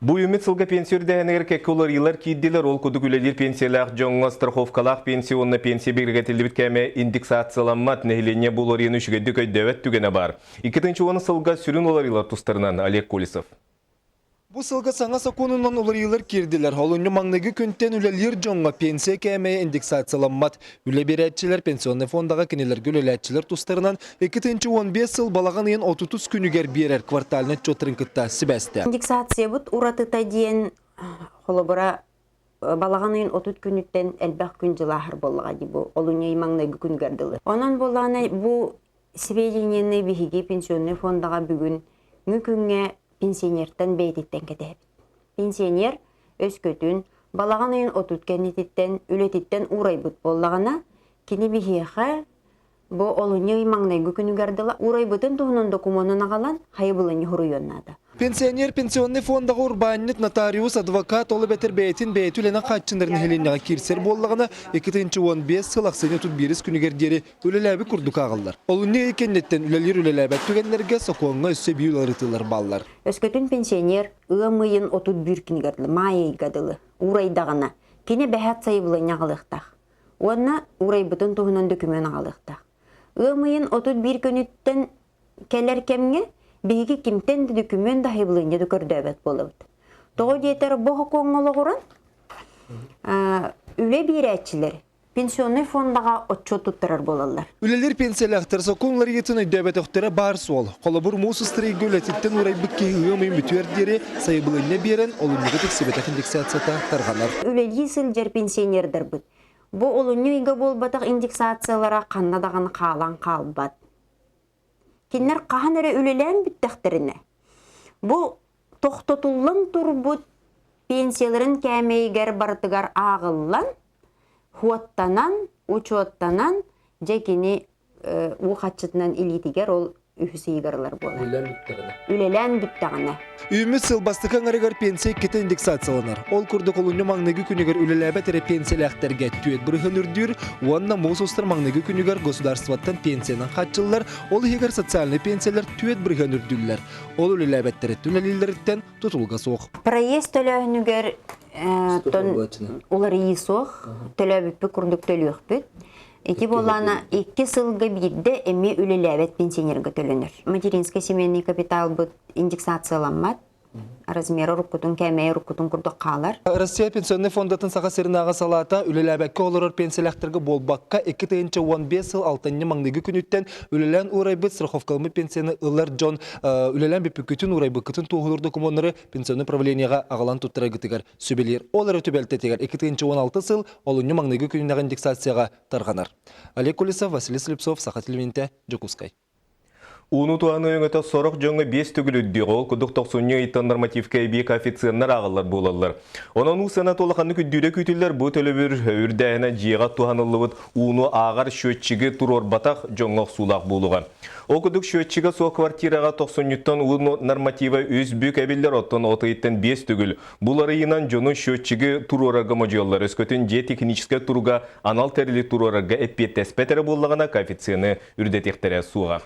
Бу үүммүт сылга пенсия үрдээһинигэр кэккэ уларыйыылар киирдилэр. Ол курдук үлэлиир пенсиялаах дьоҥҥо страховкалаах пенсия уонна пенсия бигэргэтиллибит кэмэ индексацияламмат. Нэһилиэнньэ бу уларыйыыны үчүгэйдик өйдөөбөт түгэнэ баар. 2010 сылга сүрүн уларыйыылар тустарынан Олег Колесов. Бу сылга саҥа сокуонунан уларыйыылар киирдилэр. Олунньу маҥнайгы күнтэн үлэлиир дьоҥҥо пенсия кээмэйэ индексацияламмат. Үлэ биэрээччилэр пенсионнай фондаҕа кинилэргэ үлэлээччилэр тустарынан 2015 сыл балаҕан ыйын 30 күнүгэр биэрэр квартальнай отчуоттарын кытта сибээстээх. Индексациябыт уратыта диэн холобура балаҕан ыйын 30 күнүттэн элбэх күн дьылааһар буоллаҕа дии бу олунньу ый маҥнайгы күнүгэр дылы. Онон буоллаҕына бу сведениены биһиги пенсионнай фондаҕа бүгүн күҥҥэ пенсионертан бэйэтиттэн кэтэһэбит. Пенсионер өскөтүн балаҕан ыйын 30 кэннититтэн үлэтиттэн уурайбыт буоллаҕына, кини биһиэхэ бу олунньу ый маҥнайгы күнүгэр дылы уурайбытын туһунан докумуонун аҕалан хайыбылынньы суруйуон наада. Пенсионер пенсионный фондаҕа урбаанньыт, нотариус, адвокат, ол эбэтэр бэйэтин бэйэтэ үлэнэн хааччынар нэһилиэнньэҕэ киирсэр буоллаҕына, 2015 сыл ахсынньы 31 күнүгэр диэри үлэлээбит курдук ааҕыллар. Олунньу ый кэнниттэн үлэлиир-үлэлээбэт түгэннэргэ сокуоҥҥа өссө биир уларытыылар бааллар. Өскөтүн пенсионер ыам ыйын 31 күнүгэр дылы, маай ыйга дылы уурайдаҕына, кини бэһэт сайыбылыанньа аҕалыахтаах уонна уурайбытын туһунан дөкүмүөн аҕалыахтаах. Ыам ыйын 31 күнүттэн кэлэр кэмҥэ биһиги кимтэн да дөкүмүөн да сайыбылыанньа да көрдөөбөт буолабыт. Тоҕо диэтэр бу сокуоҥҥа олоҕуран үлэ биэрээччилэр пенсионнай фондаҕа отчуот туттарар буолаллар. Үлэлиир пенсиялаахтар сокуон уларыйыытын өйдөөбөтөхтөрө баар суол. Холобур, муус ыстарыйга үлэтиттэн уурайбыт киһи ыам ыйын бүтүөр диэри сайабылыанньа биэрэн, олунньуга тиксибэтэх индексацията тарҕанар. Үлэлии сылдьар пенсионердарбыт бу олунньу ыйга буолбатах индексациялара ханна даҕаны хаалан хаалбат. Кинилэр хаһан эрэ үлэлээн бүттэхтэринэ, бу тохтотуллан турбут пенсияларын кээмэйигэр барытыгар ааҕыллан, хуоттанан, учуоттанан, дьэ кини уу хаччытынан илиитигэр ол үһүс ыйыгар ылар буолар. Үлэлээн бүттэҕинэ. Үлэлээн бүттэҕинэ. Үүммүт сыл бастакы аҥарыгар пенсия иккитэ индексацияланар. Ол курдук олунньу маҥнайгы күнүгэр үлэлээбэт эрэ пенсиялээхтэргэ түөрт бырыһыан үрдүүр уонна муус устар маҥнайгы күнүгэр государствоттан пенсиянан хааччыллар, ол иһигэр социальнай пенсиялар түөрт бырыһыан үрдүүллэр. Ол үлэлээбэттэриттэн үлэлииллэриттэн тутулуга суох. Проезд төлөөһүнүгэр уларыйыы суох, төлөөбүппүт курдук төлүөхпүт. Ити буоллаана икки сылга биирдэ эмиэ үлэлээбэт пенсионерга төлөнөр. Материнскай семейный капиталбыт индексацияламмат, размера уруккутун кээмэйэ уруккутун курдук хаалар. Россия пенсионнай фондатын Саха сиринээҕи салаата үлэлээбэккэ олорор пенсиялээхтэргэ буолбакка, 2015 сыл алтынньы маҥнайгы күнүттэн үлэлээн уурайбыт страховкаламмыт пенсияны ылар дьон үлэлээн бүппүккүтүн уурайбыккытын туоһулуур докумуоннары пенсионнай управлениеҕа аҕалан туттараргытыгар сүбэлиир. Ол эрэ түбэлтэтигэр 2016 сыл олунньу маҥнайгы күнүнээҕи индексацияҕа тарҕанар. Олег Колесов, Василий Слепцов, Саха телевидениетэ, Дьокуускай. Ууну туһаныы өҥөтө сорох дьоҥҥо биэс төгүл үрдүөҕэ, ол курдук тохсунньу ыйтан нормативка эбии коэффициеннар ааҕыллар буолаллар. Онон уу сыаната улаханнык үрдүүрэ күүтүллэр, бу төлөбүр үрдээһинэ дьиэҕэ туһаныллыбыт ууну ааҕар счетчигы туруорбатах дьоҥҥо охсуулаах буолуоҕа. Ол курдук счетчига суох квартираҕа тохсунньуттан уу норматива үс бүк эбиллэр, оттон от ыйыттан биэс төгүл. Бу уларыйыынан дьону счетчигы туруорарга модьуйаллар, өскөтүн дьиэ техническэй туруга анал тэрили туруорарга эппиэттэспэт эрэ буоллаҕына коэффициены үрдэтиэхтэрэ суоҕа.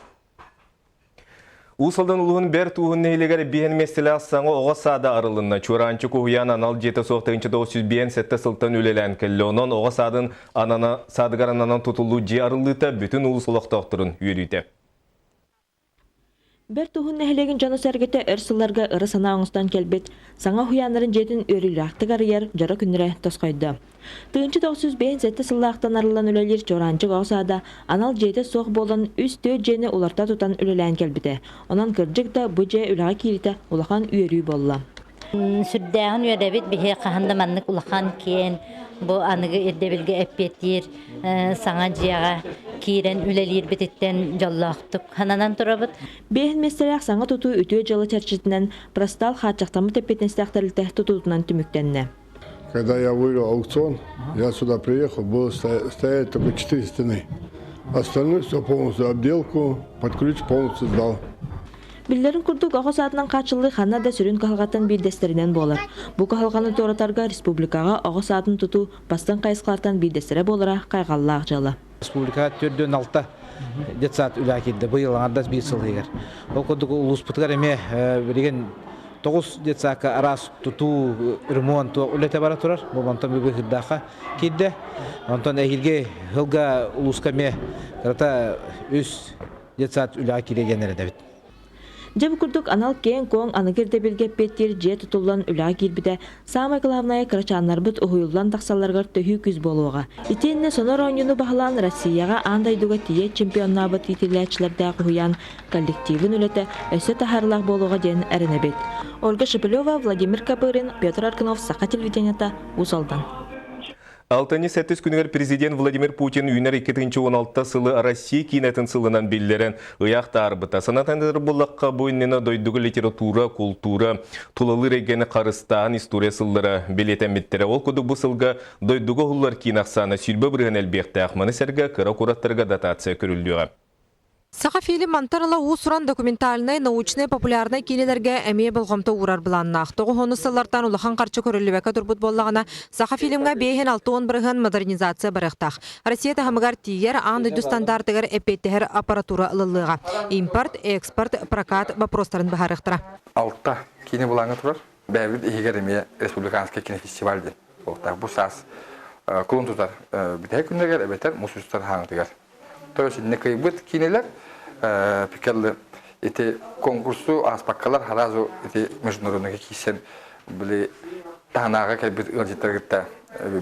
Уус Алдан улууһун Бэрт Ууһун нэһилиэгэр биһэн миэстэлээх саҥа оҕо саада арылынна. Чуораанчык уһуйаан анал дьиэтэ суох 1957 сылтан үлэлээн кэллэ. Онон оҕо саадын анана, саадыгар ананан тутуллуу дьиэ арыллыыта бүтүн улуус олохтоохторун үөрүүтэ. Бэрт Уһун нэһилиэгин дьоно-сэргэтэ өр сылларга ыра санаа оҥостон кэлбит саҥа уһуйааннарын дьиэтин үөрүүлээхтик арыйар дьоро күннэрэ тосхойдо. 1957 сыллаахтан арыллан үлэлиир Чуораанчык оҕо саада анал дьиэтэ суох буолан үс-түөрт дьиэни уларыта тутан үлэлээн кэлбитэ. Онон кырдьык да бу дьиэ үлэҕэ киириитэ улахан үөрүү буолла. Сүрдээҕин үөрэбит биһи хаһан да маннык улахан киэн бу аныгы ирдэбилгэ эппиэттиир саҥа дьиэҕэ киирэн үлэлиирбититтэн дьоллоохтук сананан турабыт. Биэһин миэстэлээх саҥа тутуу үтүө дьыала чэрчитинэн Простал хааччахтаммыт эппиэтинэстээх тэрилтэ тутуутунан түмүктэннэ. Когда я выиграл аукцион, я сюда приехал, было стоять только четыре стены. Остальное все полностью обделку, под ключ полностью сдал. Биллэрин курдук, оҕо саадынан хааччыллыы ханна да сүрүн кыһалҕаттан биирдэстэринэн буолар. Бу кыһалҕаны туоратарга республикаҕа оҕо саадын тутуу бастыҥ хайысхалартан биирдэстэрэ буолара хайҕаллаах дьыала. Республикаҕа 46 детсад үлэҕэ киирдэ быйыл аҥардас биир сыл иһигэр. Ол курдук улууспутугар эмиэ билигин. Тоҕус детсадка араас тутуу, ремонт үлэтэ бара турар. Бу онтон быһыырдаахха киирдэ. Онтон эһиилги сылга улууска эмиэ кырата үс детсад үлэҕэ киирэ диэн эрэдэбит. Дьэ бу курдук анал киэҥ-куоҥ аныгы ирдэбилгэ эппиэттиир дьиэ тутуллан үлэҕэ киирбитэ саамай кылаабынайа кырачааннарбыт уһуйуллан тахсалларыгар төһүү күүс буолуоҕа. Итиэннэ сонор оонньууну баһылаан Россияҕа аан дойдуга тиийэ чемпионнаабыт иитиллээччилэрдээх уһуйаан коллективын үлэтэ өссө таһаарыылаах буолуоҕа диэн эрэнэбит. Ольга Шепелева, Владимир Копырин, Петр Арканов, Саха телевидениета, Уус Алдан. Алтынньы сэттис күнүгэр президент Владимир Путин үүнэр 2016 сылы Россия киинэтин сылынан биллэрэн ыйаах таарбыта. Санатан буллахха, бу иннинэ дойдуга литература, култуура, тулалыыр эйгэни харыстааһын история сыллара бэлиэтэммиттэрэ. Ол курдук бу сылга дойдуга уһуллар киин ахсаана 20% элбиэхтээх. Маны сэргэ кыра куораттарга дотация көрүллүөҕэ. Сахафильм мантан ыла уус-уран документальнай, научнай, популярнай киинэлэргэ эмиэ болҕомто уурар былааннаах. Тоҕус сыллартан улахан харчы көрүллүбэккэ турбут буоллаҕына, Сахафильмҥа 5-60% модернизация барыахтаах. Россия таһымыгар тиийэр аан дойду стандартыгар эппиэттэһэр аппаратура ылыллыаҕа. Импорт, экспорт, прокат боппуруостарын быһаарыахтара. Алта киинэ былааҥҥа турар. Бэйэбит иһигэр эмиэ республиканский кинофестиваль диэн буолуохтаах. Бу саас кулун тутар бүтэһик күннэригэр эбэтэр муус устар хаҥатыгар. То есть инне кыйбыт киинелер пикелли ити конкурсу ааспаккалар сразу ити международныйга киирсэн били таһынааҕы кэлбит ыалдьыттаргытта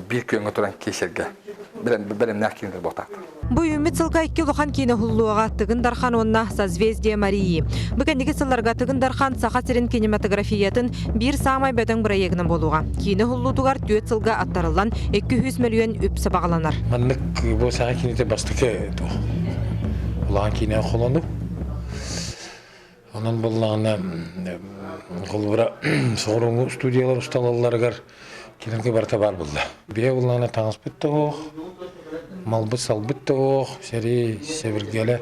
биир күөҥҥэ туран киирсэргэ бэлэмнээх киинэлэр буолтаахтар. Бу үүммүт сылга икки улахан киинэ уһуллуоҕа Тыгын Дархан уонна Созвездие Марии. Бу кэнники сылларга Тыгын Дархан Саха сирин кинематографиятын биир саамай бөдөҥ бырайыагынан буолуоҕа. Киинэ уһуллуутугар түөрт сылга аттарыллан 200 мөлүйүөн үп сабаҕаланар. Маннык бу саха киинэтэ бастакы улахан киинэ холону. Онон буоллаҕына холобура соҕурууҥҥу студиялар усталалларыгар кинилэргэ барыта баар буолла. Биһи буоллаҕына таҥаспыт да суох, малбыт-салбыт да суох, сэрии сэбиргэлэ,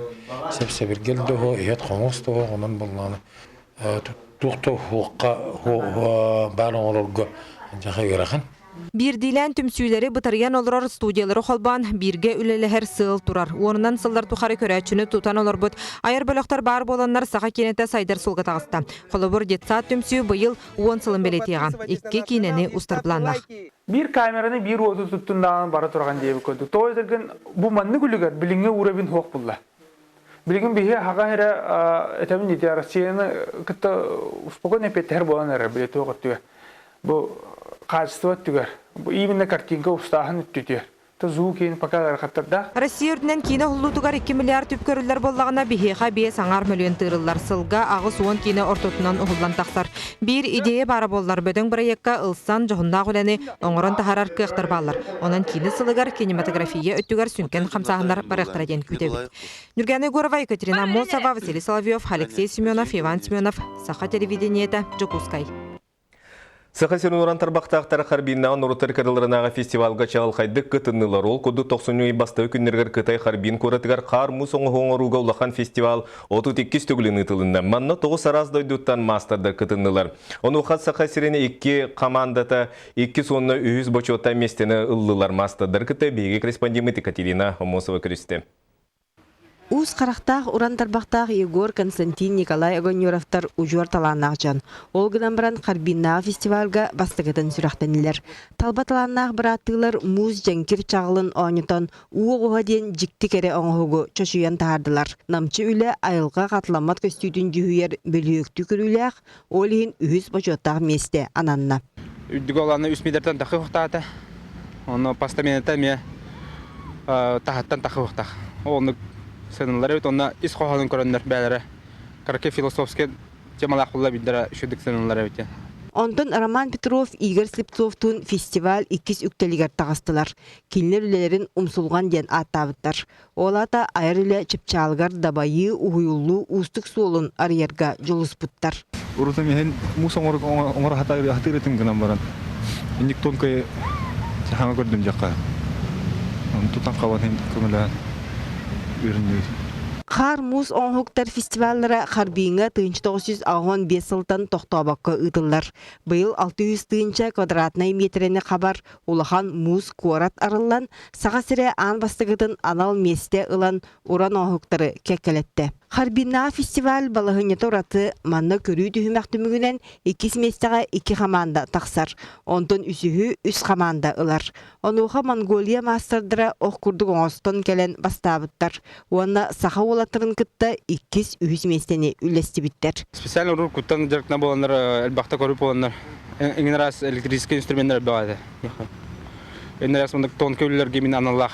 сэп-сэбиргэл да суох, иһит хоҥос да суох, онон буоллаҕына туох да суохха баар оҥорорго дьаха ыарахан. Биирдиилээн түмсүүлэри бытарыйан олорор студиялары холбоон бииргэ үлэлэһэр сыал турар. Уонунан сыллар тухары көрөөччүнү тутан олорбут айар бөлөхтөр баар буоланнар саха киинэтэ сайдар суолга таҕыста. Холобур, детсад түмсүү быйыл уон сылын бэлиэтиэҕэ. Икки киинэни устар былааннаах. Биир камераны биир уоту туттундаҕын бара турган диэбит курдук. Тоҕо этэргин бу маннык үлүгэр билиҥҥи уровень суох булла. Билигин биһи хаҕа эрэ этэбин дии Россияны кытта спокойно эппиэттэһэр буолан эрэр били туох өттүгэр. Бу качество өттүгэр. Бу именно картинка устааһын өттүтүгэр. То звук иин пока ыарахаттардаах. Россия үрдүнэн киинэ уһуллуутугар 2 миллиард үп көрүллэр буоллаҕына, биһиэхэ биэс аҥаар мөлүйүөн тыырыллар. Сылга 80 киинэ ортотунан уһуллан тахсар. Биир идея баара буоллар, бөдөҥ бырайыакка ылсан дьоһуннаах үлэни оҥорон таһаарар кыахтар бааллар. Онон киинэ сылыгар кинематография өттүгэр сүҥкэн хамсааһыннар барыахтара диэн күүтэбит. Нюргана Егорова, Екатерина Аммосова, Василий Соловьев, Алексей Семенов, Иван Семенов, Саха телевидениета, Дьокуускай. Саха сирин уран тарбахтаахтара Харбиннааҕы норуоттар кыраларынааҕы фестивалга чаҕылхайдык кытыннылар. Ол курдук тохсунньу ый бастакы күннэригэр Кытай Харбин куоратыгар хаар-муус оҥоһуу оҥорууга улахан фестивал 32 төгүлүн ыытылынна. Манна тоҕус араас дойдуттан маастардар кытыннылар. Онуоха Саха сирин икки командата иккис уонна үһүс бочуоттаах миэстэни ыллылар. Маастардар кытта биһиги корреспондеммыт Екатерина Амосова көрүстэ. Уус харахтаах, уран тарбахтаах Егор, Константин, Николай Огонеровтар удьуор талааннаах дьон. Ол гынан баран Харбиннааҕы фестивальга бастакытын сүрэхтэннилэр. Талба талааннаах бырааттыылар муус дьэҥкир чаҕылын оонньотон уу оҕуһа диэн дьикти кэрэ оҥоһугу чочуйан таһаардылар. Намчы үлэ айылҕа хатыламмат көстүүтүн дьүһүйэр бөлүһүөктүү көрүүлээх, ол иһин үһүс бочуоттаах миэстэ ананна. Үрдүк оланы үс метртэн тахы ухтаата. Онно постамената эмиэ таһыттан тахы ухтах. Оннук сыаналар эбит. Онно ис хоһоонун көрөннөр бээлэрэ кыракый философскай темалаах булла билдэрэ үчүгдүк сыаналар эбит. Онтон Роман Петров Игорь Слепцовтуун фестиваль иккис үктэлигэр таҕыстылар. Кинилэр үлэлэрин умсулҕан диэн ааттаабыттар. Ол аата айар үлэ чыпчаалыгар дабайыы, уһуйуллуу уустук суолун арыйарга дьулуспуттар. Урутум иһин муус оҥоро хатыыр этим гынан баран инник тонкой хаҥа көрдүм дьахха. Тутан хабан көмөлөөн үөрүннүбүт. Хаар муус оҥоһуктар фестиваллара Харбиҥҥа 1985 сылтан тохтообокко ыытыллар. Быйыл 600 тыһыынча квадратнай миэтэрэни хабар улахан муус куорат арыллан, Саха сирэ аан бастакытын анал миэстэ ылан уран оҥоһуктары кэккэлэттэ. Харбиннааҕы фестиваль балаһыанньата ураты, манна көрүү түһүмэх түмүгүнэн иккис миэстэҕэ икки хамаанда тахсар, онтон үсүһү үс хамаанда ылар. Онуоха Монголия маастардара ох курдук оҥостон кэлэн бастаабыттар уонна саха уолаттарын кытта иккис, үһүс миэстэни үллэстибиттэр. Специально уруккуттан дьарыктана буоланнар, элбэхтэ көрүп буоланнар, эҥин араас электрическэй инструменнар элбэх этэ. Эҥин араас маннык тонкий үлэлэргэ мин аналлаах.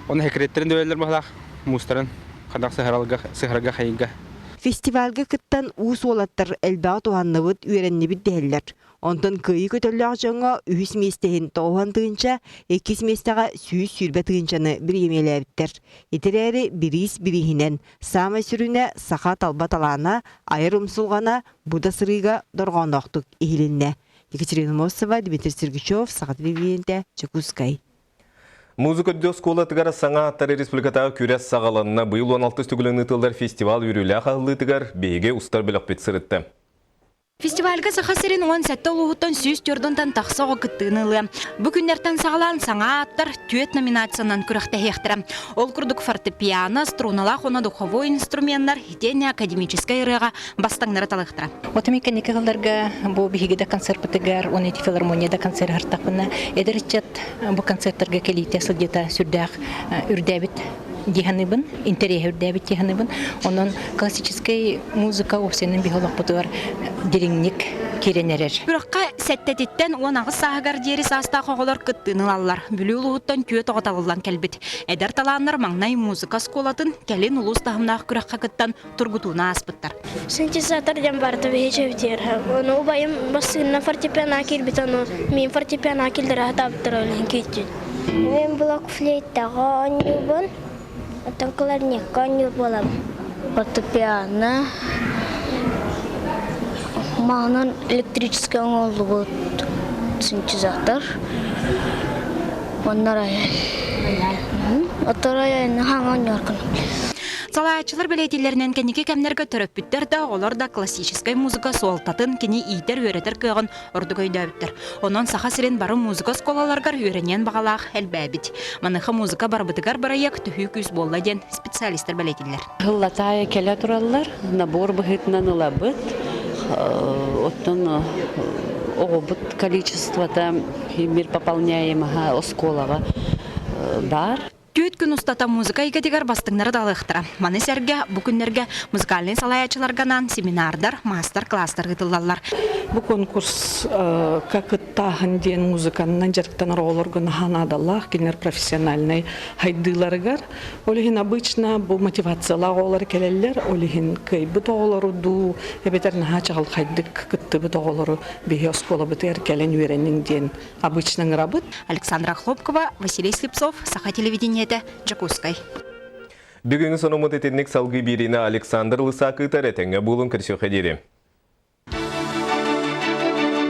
Оны хекреттэрин дөбөллөр баһылаах, муустарын хадах сыһаралга, сыһарга хайыга. Фестивальга кыттан уус уолаттар элбэҕи туһанныбыт, үөрэннибит дэһэллэр. Онтон кыайыы көтөллөөх дьоҥҥо үһүс миэстэһин 90 тыһыынча, иккис миэстэҕэ 120 тыһыынчаны бириэмийэлээбиттэр. Ити эрээри бириис бирииһинэн саамай сүрүнэ саха талба талаана, айар умсулҕана бу да сырыыга дорҕоонноохтук иһилиннэ. Екатерина Мосова, Дмитрий Сергучев, Саха телевидениетэ, Дьокуускай. Музыка үрдүк оскуолатыгар саҥа аттары республикатааҕы күрэс саҕаланна. Быйыл 16 төгүлүн ыытыллар фестивал үөрүүлээх аһыллыытыгар биһиги устар бөлөхпүт сырытта. Фестивальга Саха сирин 17 улууһуттан 104 тахса оҕо кыттыыны ылыа. Бу күннэртэн саҕалаан саҥа ааттар түөрт номинациянан күрэхтэһиэхтэрэ. Ол курдук фортепиано, струналаах уонна духовой инструменнар итиэннэ академическай ырыаҕа бастаҥнары талыахтара. Отум кэнники сылларга бу биһиги да концерпытыгар, уонна ити филармония да концерт аһартахпына, эдэр ыччат бу концерттарга кэлиитэ сылдьыта сүрдээх үрдээбит дии саныыбын, интэриэһи үрдээбит дии саныыбын. Онон классическай музыка уопсайынан биһи олохпутугар дириҥник киирэн эрэр. Күрэххэ сэттэтиттэн 18 сааһыгар диэри саастаах оҕолор кыттыыны ылаллар. Бүлүү улууһуттан түөрт оҕо талыллан кэлбит. Эдэр талааннар маҥнай музыка оскуолатын, кэлин улуус таһымнаах күрэххэ кыттан тургутууну ааспыттар. Синтезатор диэн барыта биһи чэбитиэр. Ону убайым бассыынна фортепиано киирбит, ону мин фортепиано киллэрэ сатаабыттар ол иһин киирдим. Мен блок флейтаҕа оонньуубун, оттон кларнетка оонньуур буолабын. Фортепиано маһынан электрическэй оҥоһуллубут синтезатор. Онно рояль. Оттон рояльны хаҥа оонньуур Салааччылар бэлиэтииллэринэн кэнники кэмнэргэ төрөппүттэр да, оҕолор да классическай музыка суолтатын кини иитэр-үөрэтэр кыаҕын ордук өйдөөбүттэр. Онон Саха сирин бары музыка оскуолаларыгар үөрэниэн баҕалаах элбээбит. Маныаха музыка барыбытыгар бырайыак төһүү күүс буолла диэн специалистар бэлиэтииллэр. Сыллатаайа кэлэ тураллар, набор быһыытынан ылабыт. Оттон оҕобут количествота мир пополняемого оскуолаҕа баар. Түөрт күн устата музыка эйгэтигэр бастыҥнары далыахтара. Маны сэргэ бу күннэргэ музыкальнай салайааччыларга анаан семинардар, маастар-класстар ыытыллаллар. Бу конкурска кыттааһын диэн музыканнан дьарыктанар оҕолорго наһаа наадалаах, кинилэр профессиональнай хайдыыларыгар. Ол иһин обычно бу мотивациялаах оҕолор кэлэллэр, ол иһин кыайбыт оҕолору дуу, эбэтэр наһаа чаҕылхайдык кыттыбыт оҕолору биһи оскуолабытыгар кэлэн үөрэниҥ диэн обычно ыҥырабыт. Александра Хлопкова, Василий Слепцов, Саха телевидениетэ, Дьокуускай. Бүгүҥҥү сонуммут итинник салгыы биэриини Александр Лысак ыытар этэҥҥэ буолун көрсүөххэ диэри.